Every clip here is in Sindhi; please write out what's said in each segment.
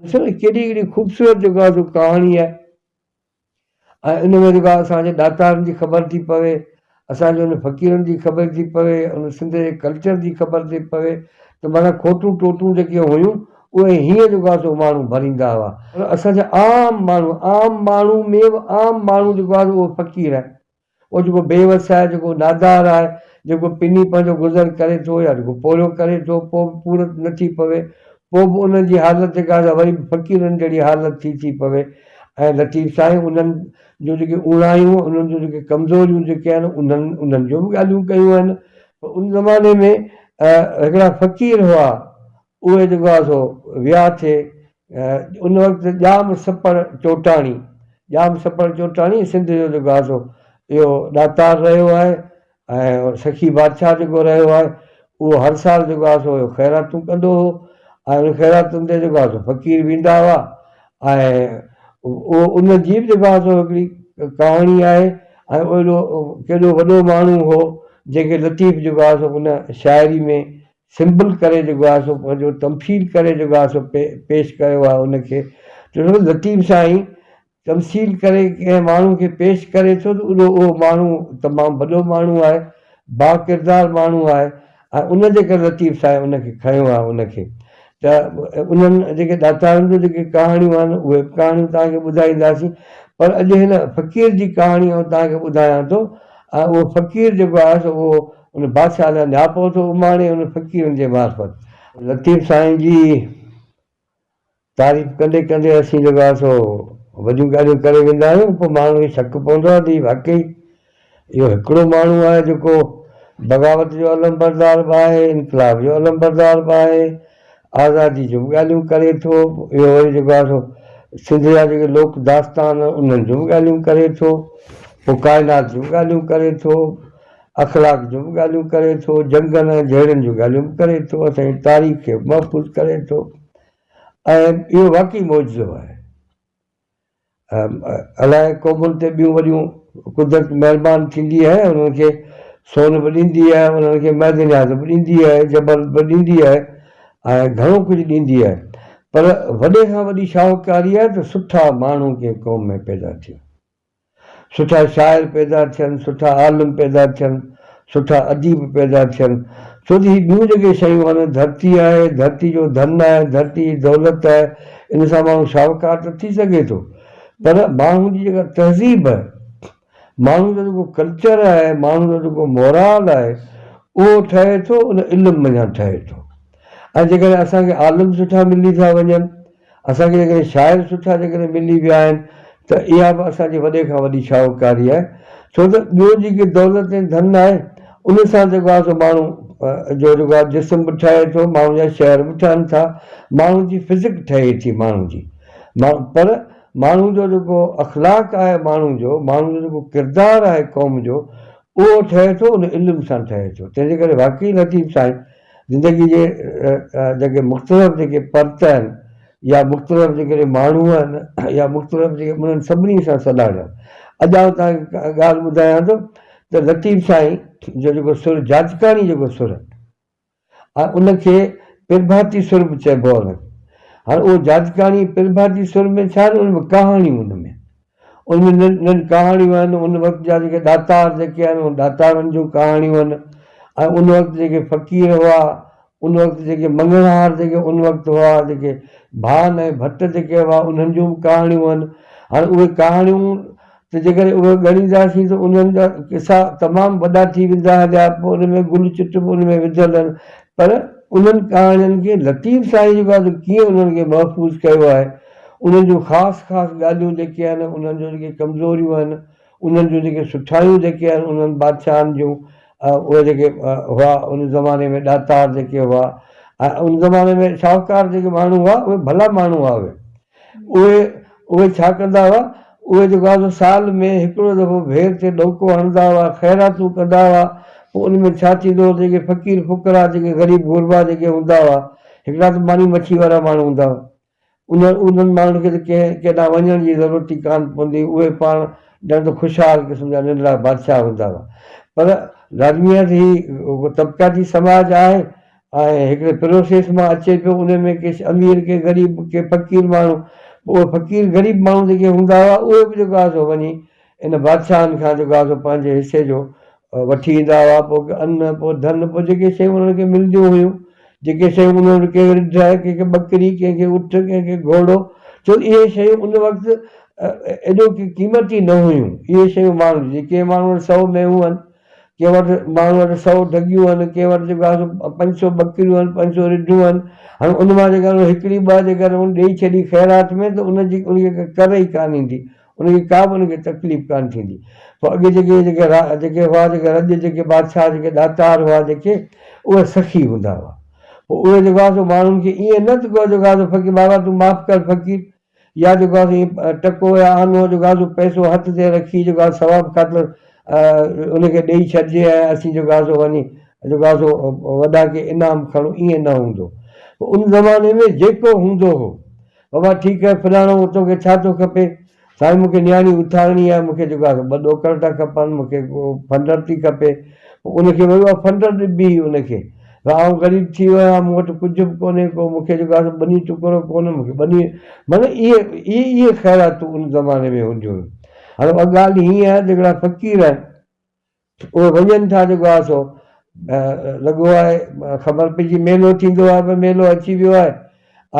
ڏسو نه ڪيڏي ڪيڏي خوبصورت جيڪو آهي سو ڪهاڻي آهي ۽ ان ۾ جيڪو آهي اسان جي ڏاتارن جي خبر ٿي پوي، اسان جي ان فقيرن جي خبر ٿي پوي، ان سنڌ جي ڪلچر جي خبر ٿي پوي ته معنيٰ کوٽون ٽوٽون جيڪي هيون اهي هيئن جيڪو آهي سو ماڻهو ڀريندا هئا. پر اسان جا عام ماڻهو، عام ماڻهو ۾ به عام ماڻهو جيڪو آهي سو اهو فقير آهي. اهو جيڪو بي وس آهي، جيڪو نادار آهي، جيڪو پني پنهنجو گذر ڪري ٿو يا جيڪو پورهيو ڪري ٿو، پوء به پورت نه ٿي پوي، پوء به انهن جي حالت جيڪا آهي سا وري به فقيرن جهڙي حالت ٿي ٿي پوي ۽ لطيف سائين انهن جون جيڪي اوڻايون، انهن جون جيڪي ڪمزوريون جيڪي آهن، انهن انهن جون به ڳالهيون ڪيون آهن. پر ان زماني ۾ هڪڙا فقير هئا، اهي جيڪو آهي سو ويا ٿي ان وقت ڄام سپڙ چوٽاڻي، ڄام سپڙ چوٽاڻي سنڌ جو جيڪو آهي سو اهو ڏاتار رهيو آهي ۽ سخي بادشاهه جيڪو رهيو آهي اهو هر سال جيڪو آهي سو اهو خيراتون ڪندو هو ۽ ان خيراتن تي جيڪو آهي سو فقير ويندا هئا ۽ اهو ان جي به جيڪو آهي سو هڪڙي ڪهاڻي آهي ۽ اهڙو ڪيڏو وڏو ماڻهو هو جنهن کي لطيف جيڪو آهي سو ان شاعري ۾ سمبل ڪري جيڪو آهي سو پنهنجو تمثيل ڪري جيڪو آهي سو پيش ڪيو آهي ان کي ته لطيف سائين تمثيل ڪري ڪنهن ماڻهو کي پيش ڪري ٿو ته اهو اهو ماڻهو تمام وڏو ماڻهو آهي با ڪردار ماڻهو آهي ۽ ان جي ڪري لطيف سائين ان کي کنيو آهي ان کي ته انهن جيڪي ڏاتارن جون جيڪي ڪهاڻيون آهن اهي به ڪهاڻيون توهان کي ٻڌائينداسين پر اڄ هن فقير جي ڪهاڻي آئون توهان کي ٻڌايان ٿو ۽ اهو فقير جيڪو آهي سو اهو ان بادشاهه لاء نياپو ٿو اماڻي ان فقيرن جي معرفت. لطيف سائين جي تعريف ڪندي ڪندي اسين جيڪو آهي سو وڏيون ڳالهيون ڪري ويندا آهيون پوء ماڻهن کي شڪ پوندو آهي ته هي واقعي اهو هڪڙو ماڻهو آهي جيڪو بغاوت جو علمبردار به آهي انقلاب جو علمبردار به آهي آزادي جون به ڳالهيون ڪري ٿو اهو وري جيڪو آهي سو سنڌ جا جيڪي لوڪ داستان انهن جون به ڳالهيون ڪري ٿو پوء ڪائنات جون به ڳالهيون ڪري ٿو اخلاق جون به ڳالهيون ڪري ٿو، جنگن ۽ جهيڙن جون ڳالهيون به ڪري ٿو، اسان جي تاريخ کي به محفوظ ڪري ٿو ۽ اهو واقعي معجزو آهي. الائي قومن تي ٻيون وڏيون قدرت مهربان ٿيندي آهي، انهن کي سون به ڏيندي آهي، انهن کي معدنيات به ڏيندي آهي، جبل به ڏيندي آهي ۽ گهڻو ڪجهه ڏيندي آهي پر وڏي کان وڏي شاهوڪاري آهي ته سٺا ماڻهو ڪنهن قوم ۾ پيدا ٿين. سٺا شاعر پيدا ٿين، سٺا عالم پيدا ٿين، سٺا اديب پيدا ٿين، ڇو ته هي ٻيون جيڪي شيون آهن، ڌرتي آهي، ڌرتي جو ڌن آهي، ڌرتي جي دولت آهي، ان سان ماڻهو شاهوڪار ته ٿي سگهي ٿو، پر ماڻهو جي جيڪا تهذيب آهي، ماڻهو جو جيڪو ڪلچر آهي، ماڻهو جو جيڪو مورال آهي، اهو ٺهي ٿو ان علم منجهان ٺهي ٿو ۽ جيڪڏهن اسان کي عالم سٺا ملي ٿا وڃن، اسان کي جيڪڏهن شاعر سٺا جيڪڏهن ملي ويا آهن ته اها به اسان جي وڏي کان وڏي شاهوڪاري آهي ڇو ته ٻيو جيڪي دولت ۽ ڌن آهي ان سان جيڪو آهي سو ماڻهو جو جيڪو آهي جسم به ٺهي ٿو ماڻهو جا شهر به ٺهن ٿا ماڻهو جي فزڪ ٺهي ٿي ماڻهو جي پر ماڻهو جو جيڪو اخلاق آهي ماڻهو جو ماڻهو جو جيڪو ڪردار آهي قوم جو اهو ٺهي ٿو ان علم سان ٺهي ٿو تنهن جي ڪري واقعي لطيف سائين زندگي جي جيڪي مختلف جيڪي پرت آهن يا مختلف جيڪڏهن ماڻهو آهن يا مختلف جيڪي انهن سڀني سان سلهاڙيل. اڄ آئون توهان کي ڳالهه ٻڌايان ٿو ته لطيف سائين جو جيڪو سر جاجڪاڻي جيڪو سر آهي ان کي پرڀاتي سر به چئبو آهي ان کي. هاڻي اهو جاجڪاڻي پرڀاتي سر ۾ ڇا آهن ان ۾ ڪهاڻيون ان ۾ ان ۾ ننڍ ڪهاڻيون آهن، ان وقت جا جيڪي ڏاتار جيڪي آهن انهن ڏاتارن جون ڪهاڻيون آهن ۽ ان وقت جيڪي فقير هئا، ان وقت جيڪي مڱڻهار جيڪي ان وقت هئا، جيڪي ڀان ۽ ڀٽ جيڪي هئا انهن جون به ڪهاڻيون آهن. هاڻي اهي ڪهاڻيون ته جيڪڏهن اهي ڳڻينداسين ته انهن جا قصا تمام وڏا ٿي ويندا هليا، پوء ان ۾ گل چٽ به ان ۾ وڌل آهن، پر انهن ڪهاڻين کي لطيف سائين جيڪو آهي سو ڪيئن انهن کي محفوظ ڪيو آهي، انهن جون خاص خاص ڳالهيون جيڪي آهن، انهن جون جيڪي ڪمزوريون آهن، انهن جون جيڪي سٺايون جيڪي آهن، انهن بادشاهن جون اهي جيڪي هئا ان زماني ۾ ڏاتار جيڪي هئا ۽ ان زماني ۾ شاهوڪار جيڪي ماڻهو هئا اهي ڀلا ماڻهو هئا اهي اهي اهي ڇا ڪندا هئا اهي جيڪو آهي سو سال ۾ هڪڙو دفعو ڀير تي ڏوڪو هڻندا هئا خيراتون ڪندا هئا پوء ان ۾ ڇا ٿيندو هو ته جيڪي فقير فقرا جيڪي غريب غربا جيڪي هوندا هئا هڪڙا ته ماني مڇي وارا ماڻهو هوندا هئا انهن انهن ماڻهن کي ته ڪنهن ڪيڏانهن وڃڻ جي ضرورت ئي ڪانه پوندي هئي، اهي پاڻ ڄڻ ته خوشحال قسم جا ننڍڙا بادشاهه هوندا هئا. پر لازمي آهي ته هي طبقاتي سماج آهي ۽ هڪڙي پروسيس مان اچي پيو ان ۾ ڪي امير ڪي غريب ڪي فقير ماڻهو پوء اهي فقير غريب ماڻهو جيڪي هوندا هئا اهي به جيڪو آهي سو وڃي ان بادشاهن کان جيڪو آهي سو پنهنجي حصي جو وٺي ايندا هئا پوء ان پوء ڌن پوء جيڪي شيون انهن کي ملنديون هيون جيڪي شيون انهن وٽ ڪنهن رڍ آهي ڪنهن کي ٻڪري ڪنهن کي اٺ ڪنهن کي گهوڙو ڇو اهي شيون ان وقت ايڏو قيمتي نه هيون اهي شيون ماڻهن جيڪي ماڻهو وٽ سئو مينهون آهن ڪنهن وٽ ماڻهو وٽ سئو ڍڳيون آهن، ڪنهن وٽ جيڪو آهي سو 500 ٻڪريون آهن، 500 رڍون آهن. هاڻي ان مان جيڪڏهن هڪڙي ٻه جيڪڏهن ان ڏيئي ڇڏي خيرات ۾ ته ان جي ان کي ڪا ڪر ئي ڪانه ايندي، ان کي ڪا به ان کي تڪليف ڪانه ٿيندي. پوء اڳي جيڪي جيڪي را جيڪي هئا جيڪي رڄ جيڪي بادشاهه جيڪي ڏاتار هئا جيڪي اهي سخي هوندا هئا. پوء اهي جيڪو آهي سو ماڻهن کي ائين نه ته ڪو جيڪو آهي سو فقير بابا تون معاف ڪر فقير يا جيڪو آهي سو ٽڪو يا آنو جيڪو آهي سو پئسو هٿ تي رکي جيڪو آهي ثواب خاطر ان کي ڏيئي ڇڏجي ۽ اسين جيڪو آهي سو وڃي جيڪو آهي سو وڏا ڪي انعام کڻون ائين نه هوندو هو. ان زماني ۾ جيڪو هوندو هو بابا ٺيڪ آهي فلاڻو توکي ڇا ٿو کپي سائين مون کي نياڻي اٿارڻي آهي مون کي جيڪو آهي سو ٻه ڏوڪڙ ٿا کپن مون کي ڪو فنڊر ٿي کپي پوء ان کي وري اها فنڊر ڏبي هئي ان کي ته آئون غريب ٿي ويو آهيان مون وٽ ڪجهه به ڪونهي ڪو مون کي جيڪو آهي سو ٻني ٽڪرو ڪونهي مون کي ٻني معنيٰ اهي اهي اهي خيراتون ان زماني ۾ هونديون هيون هاڻي اها ڳالهه هيئن آهي ته هڪڙا فقير آهن اهي وڃن ٿا جيڪو آهي سو لڳو آهي خبر پئجي ميلو ٿيندو آهي ڀئي ميلو اچي ويو آهي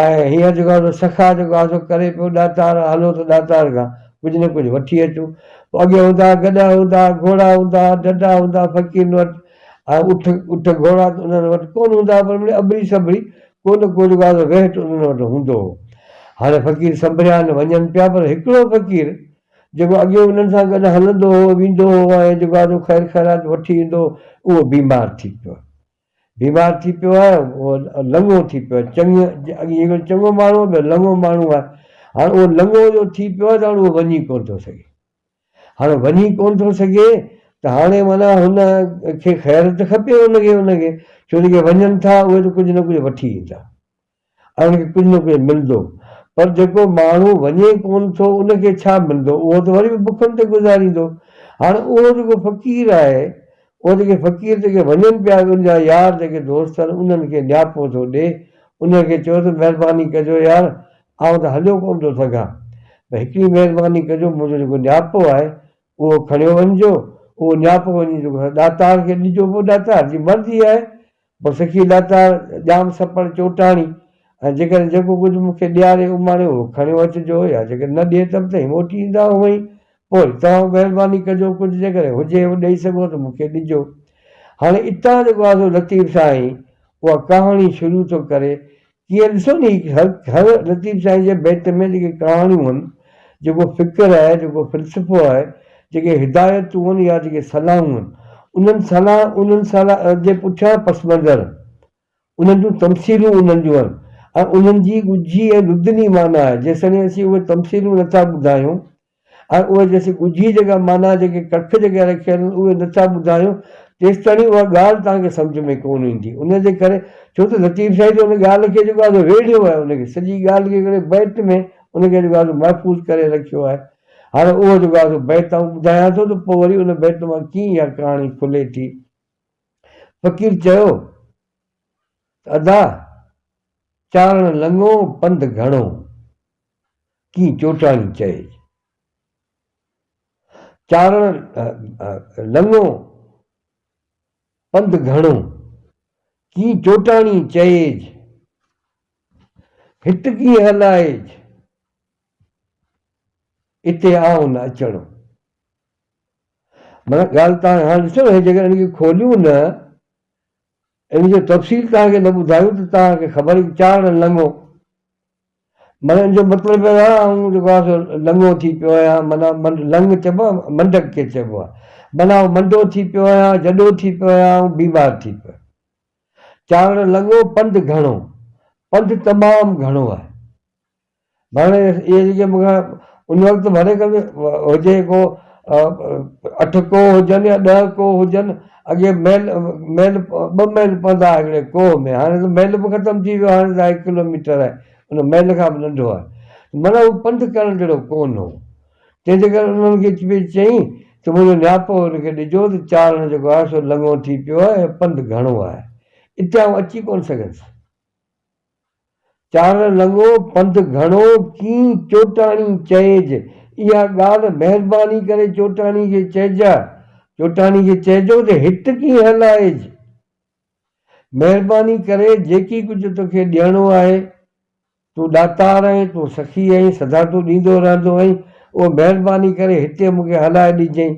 ۽ هينئر جيڪو آهي سو سخا جيڪو آهي سو ڪري پيو ڏاتار هلو ته ڏاتار کان ڪجهه نه ڪجهه وٺي اچون. پوء اڳي هوندا هئا گڏهه هوندا هئا، گهوڙا هوندا هئا، ڍڍا هوندا هئا فقيرن وٽ ۽ اٺ اٺ گهوڙا ته انهن وٽ ڪونه هوندا هئا پر مڙئي ابري سبري ڪو نه ڪو جيڪو آهي سو ويهٽ انهن وٽ هوندو هو. هاڻي فقير سنڀريا آهن وڃن پيا پر هڪڙو فقير جيڪو اڳي انهن سان گڏ هلندو هو ويندو هو ۽ جيڪو آهي سو خير خيرات وٺي ايندو هو اهو بيمار ٿي پيو. بيمار ٿي پيو آهي، اهو لڱو ٿي پيو آهي، چڱ اڳي هڪڙو چڱو ماڻهو هو، ٻيو لڱو ماڻهو آهي، هاڻ اهو لڱو جو ٿي پيو آهي ته هاڻ اهو وڃي ڪونه ٿو سگهي. هاڻ وڃي ڪونه ٿو سگهي ته هاڻي معنيٰ هن کي خير ته کپي هن کي هن کي ڇو جيڪي وڃن ٿا اهي ته ڪجهه نه ڪجهه وٺي ايندا. ۽ ان کي ڪجهه نه ڪجهه ملندو پر جيڪو ماڻهو وڃي ڪونه ٿو ان کي ڇا ملندو اهو ته وري به بکن تي گذاريندو. هاڻ اهو جيڪو فقير آهي اهو جيڪي فقير جيڪي وڃن پيا ان جا يار جيڪي دوست آهن انهن کي نياپو ٿو ڏي انهن کي چيو ته مهرباني ڪجو يار آئون ته هليو ڪونه ٿو سگهان پر هڪڙي مهرباني ڪجو منهنجو جيڪو نياپو آهي اهو کڻيو وڃجو اهو نياپو وڃي جيڪو ڏاتار کي ڏجو پوء ڏاتار جي مرضي آهي پوء سکي ڏاتار ڄام سپڙ چوٽاڻي ۽ جيڪڏهن جيڪو ڪجهه مون کي ڏياري اماڻيو اهو کڻيو اچجو يا جيڪڏهن نه ڏئي ته به تئين موٽي ايندا هئائين. پوء وري توهان مهرباني ڪجو ڪجهه جيڪڏهن هجي ڏئي سگهو ته مون کي ڏجو. هاڻي اتان جيڪو آهي سو لطيف سائين اها ڪهاڻي شروع ٿو ڪري ڪيئن ڏسو ني هر هر لطيف سائين جي بيت ۾ جيڪي ڪهاڻيون هن، جيڪو فڪر آهي، جيڪو فلسفو آهي، جيڪي هدايتون هن يا جيڪي صلاحون هن، انهن صلاح انهن صلاح جي پٺيان پس منظر، انهن جون تمثيلون انهن جون آهن ۽ انهن جي ڳجهي ۽ لدني معنيٰ آهي، جيستائين اسين اهي تمثيلون نٿا ٻڌايون ۽ اهي جيسين ڳجهي جيڪا معنيٰ جيڪي ڪک جيڪي رکيل آهن اهي نه ٿا ٻڌايون تيستاڻي اها ڳالهه توهان کي سمجهه ۾ ڪونه ايندي ان جي ڪري ڇو ته لطيف سائين ته ان ڳالهه کي جيڪو آهي سو ويڙهيو آهي ان کي سڄي ڳالهه کي هڪڙي بيت ۾ ان کي جيڪو آهي سو محفوظ ڪري رکيو آهي هاڻي اهو جيڪو آهي سو بيت آئون ٻڌايان ٿو ته پوء وري ان بيت مان ڪيئن اها ڪهاڻي کلي ٿي فقير چيو ته ادا چارڻ لڱو پنڌ گهڻو ڪي چوٽاڻي چئج. چارڻ لڱو پنڌ گهڻو، ڪي چوٽاڻي چئج. هت ڪيئن هلائج، اتي آئون نه اچڻو. معنيٰ ڳالهه توهان هاڻ ڏسو نه، جيڪڏهن ان کي کوليون نه، ان جو تفصيل توهان کي نه ٻڌايون ته توهان کي خبر ئي چارڻ لڱو. معنيٰ ان جو مطلب اهو آهي آئون جيڪو آهي سو لڱو ٿي پيو آهيان معنيٰ لڱ چئبو آهي منڊڪ کي چئبو آهي معنيٰ آئون منڊو ٿي پيو آهيان جڏو ٿي پيو آهيان آئون بيمار ٿي پيو آهيان. چارڻ لڱو پنڌ گهڻو، پنڌ تمام گهڻو آهي. هاڻي اهي جيڪي مون کان ان وقت ڀلي ڪم هجي ڪو اٺ ڪوهه هجن يا ڏهه ڪوهه هجن اڳي ميل ميل ٻه ميل پوندا هئا هڪڙي ڪوهه ۾ هاڻي ته ميل به ختم ٿي ويو هاڻي ته هڪ ڪلو ميٽر آهي ان ميل کان به ننڍو آهي معنيٰ هو پنڌ ڪرڻ جهڙو ڪونه هو تنهن جي ڪري انهن کي پئي چيائين ته منهنجو نياپو هن کي ڏجو ته چارڻ جيڪو آهي سو لڱو ٿي پيو آهي ۽ پنڌ گهڻو آهي. اتي آئون اچي ڪونه سگهندس. چارڻ لڱو پنڌ گهڻو ڪين چوٽاڻي چئج، اها ڳالهه مهرباني ڪري چوٽاڻي کي چئجا، چوٽاڻي کي چئجو ته هت ڪين هلائج. مهرباني ڪري جيڪي ڪجهه توکي ڏيڻو آهي، تون ڏاتار آهين، تون سخي آهين، سدا تون ڏيندو رهندو آهين، اهو مهرباني ڪري هتي مون کي هلائي ڏجئين،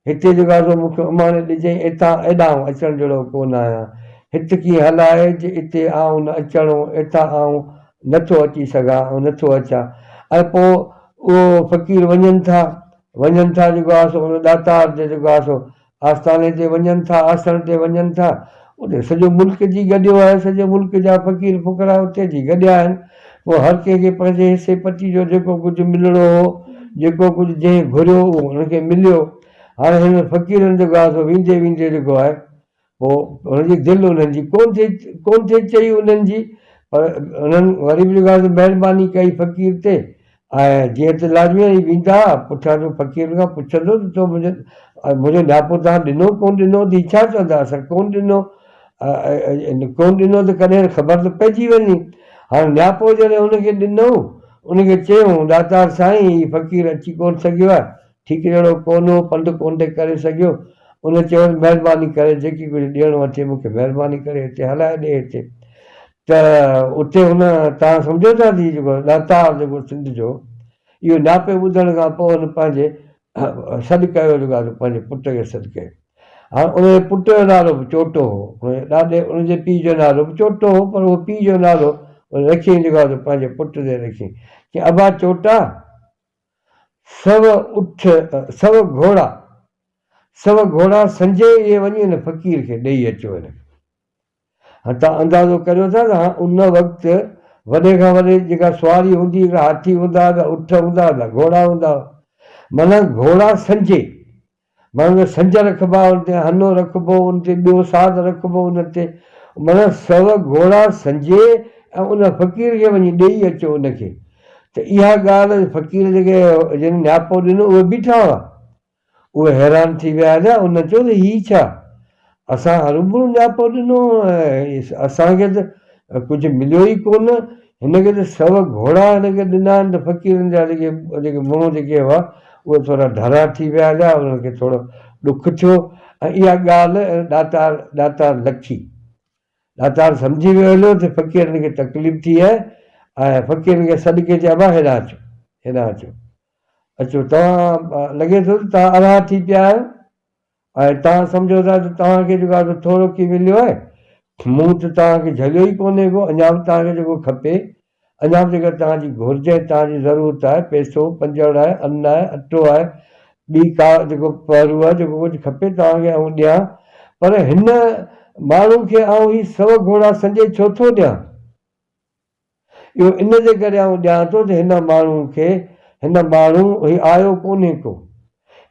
هتي جيڪو آهي سو مون کي اماڻي ڏجئين، اتان ايڏانهن اچڻ جهڙو ڪو نه آهيان. هت ڪيئن هلائج، اتي آئون نه اچڻو، اتان آئون نه ٿو اچي سگهان، آئون نه ٿو اچان. ۽ پوء اهو فقير وڃن ٿا، وڃن ٿا جيڪو آهي سو ان ڏاتار تي جيڪو آهي سو آستاني تي وڃن ٿا، آسڻ تي وڃن ٿا، اتي سڄو ملڪ جي گڏيو آهي، سڄي ملڪ جا فقير فقراء اتي اچي گڏيا آهن، پوء هر ڪنهن کي پنهنجي حصي پتي جو جيڪو ڪجهه ملڻو هو، جيڪو ڪجهه جنهن گهريو اهو ان کي مليو. هاڻي هنن فقيرن جيڪو آهي سو ويندي ويندي جيڪو آهي پوء هن جي دل انهن جي ڪونه ٿي ڪونه ٿي چئي انهن جي پر انهن وري به جيڪو آهي سو مهرباني ڪئي فقير تي ۽ جيئن ته لازمي آهي ويندا پٺيان جو فقير کان پڇندو ته تو منهنجو منهنجو نياپو توهان ڏنو ڪونه ڏنو ته هي ڇا چوندا اسان ڪونه ڏنو ڪونه ڏنو ته ڪڏهن خبر ته پئجي وڃي هاڻي نياپو جڏهن هن کي ڏنو ان کي چيو ڏاتار سائين هي فقير اچي ڪونه سگهيو آهي ٺيڪ جهڙو ڪونه هو پنڌ ڪونه ٿي ڪري سگهيو ان چيو ته مهرباني ڪري جيڪي ڪجهه ڏيڻو اٿئي مون کي مهرباني ڪري هتي هلائي ڏي هتي ته اتي هن توهان سمجهو ٿا ته هي جيڪو ڏاتار جيڪو سنڌ جو اهو نياپي ٻڌڻ کان پوء هن پنهنجي سڏ ڪيو جيڪو آهي پنهنجي پٽ کي سڏ ڪيو هاڻ ان جي پٽ جو نالو به چوٽو هو ان جي ڏاڏي ان جي پيء جو نالو به چوٽو هو پر اهو پيء جو نالو رکيائين جيڪو آهي پنهنجي پٽ تي رکيائين چي ابا چوٽا سو اٺ سو گهوڙا سو گهوڙا سنجي اهي وڃي ان فقير کي ڏيئي اچو هن کي هاڻ توهان اندازو ڪريو ٿا ته هاڻ ان وقت وڏي کان وڏي جيڪا سواري هوندي هڪڙا هاٿي هوندا هئا ٻيا اٺ هوندا هئا ٻيا گهوڙا هوندا هئا معنيٰ گهوڙا سنجي معنيٰ ان تي سنج رکبا ان تي هنو رکبو ان تي ٻيو ساز رکبو ان تي معنيٰ سو گهوڙا سنجي ۽ ان فقير کي وڃي ڏيئي اچو ان کي ته اها ڳالهه فقير جيڪي جن نياپو ڏنو اهي بيٺا هئا اهي حيران ٿي ويا هليا. انهن چيو ته هي ڇا؟ اسان هروڀرو نياپو ڏنو ۽ اسان کي ته ڪجهه مليو ئي ڪونه. هن کي ته سو گهوڙا هن کي ڏنا آهن ته فقيرن جا جيڪي جيڪي منهن جيڪي هئا اهي ٿورا ڍرا ٿي ويا هليا. انهن کي ٿورو ڏک ٿيو ۽ اها ڳالهه ڏاتار ڏاتار لکي. ڏاتار سمجهي ويو هليو ته فقيرن کي تڪليف ٿي آهي ۽ فقيرن کي سڏ ڪري چيو ابا هيڏانهن اچو هيڏانهن اچو. اچو توهان لڳي ٿو ته توهان ارها ٿي پيا آهيو ۽ توهان سمجهو ٿا ته توهان کي جيڪو آهي سو ٿورو ڪي مليو آهي مون ته توهان کي جهليو ئي ڪونهي ڪو اڃا به توهان کي جيڪو کپي اڃا به جيڪا توهان جي گهرج ۽ توهان جي ضرورت آهي پئسو پنجڙ آهي ان آهي اٽو آهي ٻي ڪا جيڪو پهرو آهي جيڪو ڪجهه کپي توهان کي آئون ڏيان پر هن ماڻهو کي آئون هي سو گهوڙا سنجي ڇو ٿو ڏيان؟ اهو ان جي ڪري آئون ڏيان ٿو ته هن ماڻهو کي، هن ماڻهو، هي آيو ڪونهي ڪو.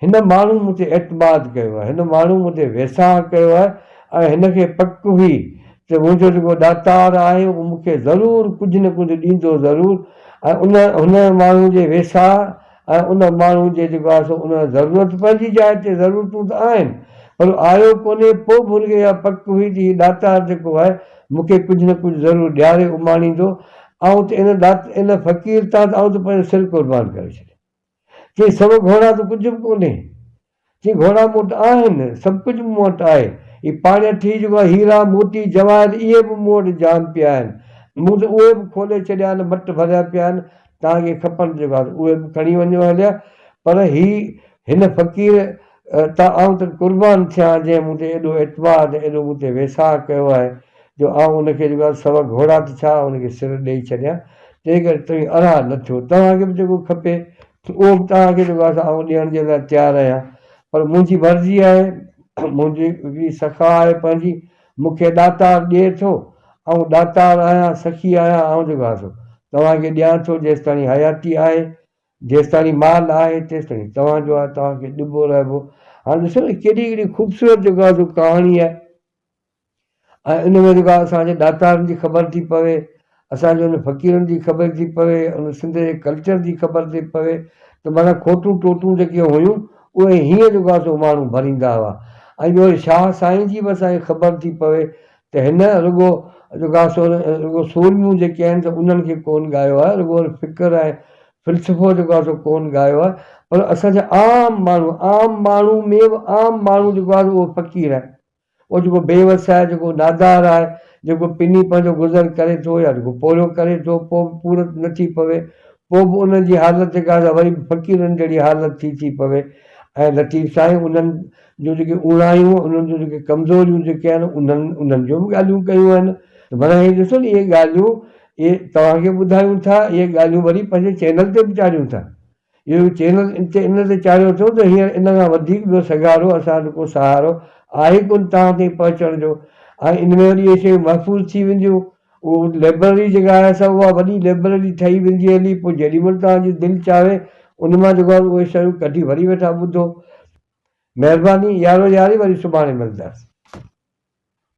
هن ماڻهو مون تي اعتماد ڪيو آهي، هن ماڻهو مون تي ويساهه ڪيو آهي ۽ هن کي پڪ هئي ته منهنجو جيڪو ڏاتار آهي اهو مون کي ضرور ڪجهه نه ڪجهه ڏيندو ضرور ۽ ان هن ماڻهو جي ويساهه ۽ ان ماڻهو جي جيڪو آهي سو ان ضرورت پنهنجي جاء تي ضرورتون ته آهن پر آيو ڪونهي پوء به هن کي اها پڪ هئي ته هي ڏاتار جيڪو آهي مون کي ڪجهه نه ڪجهه ضرور ڏياري اماڻيندو آئون ته ان ڏات ان فقير تان ته آئون ته پنهنجو سر قربان ڪري ڇڏيان چي سو گهوڙا ته ڪجهه به ڪونهي چي گهوڙا مون وٽ آهن، سڀ ڪجهه مون وٽ آهي. هي پاڻيٺي جيڪو آهي هيرا، موتي، جواهر اهي به مون وٽ جام پيا آهن. مون ته اهي به کولي ڇڏيا آهن، مٽ ڀريا پيا آهن، توهان کي کپن جيڪو آهي اهي به کڻي وڃو هليا. پر هي هن فقير تان آئون ته قربان ٿيان جنهن مون تي ايڏو اعتبار ۽ ايڏو مون تي ويساهه ڪيو آهي جو آئون ان کي جيڪو آهي سوا گهوڙا ته ڇا ان کي سر ڏيئي ڇڏيان. تنهنڪري توهين ارها نه ٿيو. توهان کي به جيڪو کپي اهو به توهان کي جيڪو آهي سو آئون ڏيڻ جي لاء تيار آهيان پر منهنجي مرضي آهي منهنجي هڪڙي سخا آهي پنهنجي مون کي ڏاتار ڏئي ٿو آئون ڏاتار آهيان سخي آهيان آئون جيڪو آهي سو توهان کي ڏيان ٿو جيستاڻي حياتي آهي جيستاڻي مال آهي تيستاڻي توهان جو آهي توهان کي ڏبو رهبو هاڻي ڏسو نه ڪيڏي هڪڙي خوبصورت جيڪو آهي سو ڪهاڻي آهي ۽ ان ۾ جيڪا اسان جي ڏاتارن جي خبر ٿي پوي، اسان جي ان فقيرن جي خبر ٿي پوي، ان سنڌ جي ڪلچر جي خبر ٿي پوي ته معنيٰ کوٽون ٽوٽون جيڪي هيون اهي هيئن جيڪو آهي سو ماڻهو ڀريندا هئا ۽ ٻيو وري شاهه سائين جي به اسان کي خبر ٿي پوي ته هن رڳو جيڪو آهي سو رڳو سورميون جيڪي آهن ته انهن کي ڪونه ڳايو آهي، رڳو فڪر ۽ فلسفو جيڪو آهي سو ڪونه ڳايو آهي پر اسان جا عام ماڻهو، عام ماڻهو ۾ به عام ماڻهو جيڪو آهي سو اهو فقير آهي. اهو جيڪو بي وس آهي، جيڪو نادار آهي، جيڪو پني پنهنجو گذر ڪري ٿو يا جيڪو پورهيو ڪري ٿو پوء به پورت نه ٿي پوي، پوء به انهن جي حالت جيڪا آهي سا وري به فقيرن جهڙي حالت ٿي ٿي پوي ۽ لطيف سائين انهن جون جيڪي اوڻايون، انهن جون جيڪي ڪمزوريون جيڪي آهن، انهن انهن جون به ڳالهيون ڪيون آهن. ته معنيٰ هي ڏسو نه اهي ڳالهيون اهي توهان کي ٻڌايون ٿا، اهي ڳالهيون وري پنهنجي چينل تي به چاڙهيون ٿا. اهو چينل ان تي ان تي چاڙهيو اٿئون ته هينئر ان کان وڌيڪ ٻيو سگهارو اسان وٽ ڪو سهارو آهي ڪونه توهان تائين پهچڻ جو ۽ ان ۾ وري اهي شيون محفوظ ٿي وينديون. اهو لئبرري جيڪا آهي سا اها وڏي لئبرري ٺهي ويندي هلي پوء جيڏي مهل توهان جي دل چاهي ان مان جيڪو آهي اهي شيون ڪڍي وري ويٺا ٻڌو. مهرباني يارو ياري وري سڀاڻي ملداسين.